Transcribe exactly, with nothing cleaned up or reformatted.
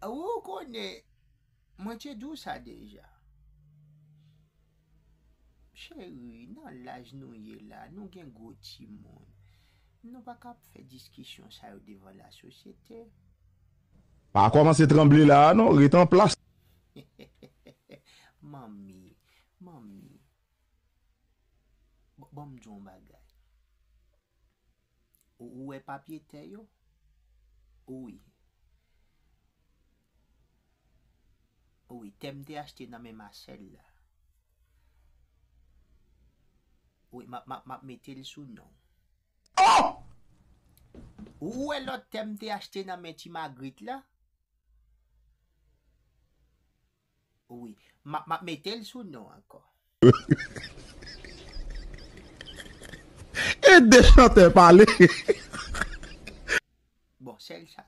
Ou konnen, mwen te di w sa deja. Cheri, nan laj nou ye la, nou gen gwo timoun. Nou pa ka ap fè diskisyon sa yo devan lasosyete. Pa kòmanse tranble la a non, ret an plas. Manmi, manmi, ban m di w yon bagay. Ou wè papye tè yo? Wi. Wi, tè m te achte nan men Masèl la. Wi, m ap mete l sou non. Ou wè lòt tè m te achte nan men Ti Magrit la? Wi, m ap mete l sou non ankò. Ede chantè pale. Bon, sèl sa,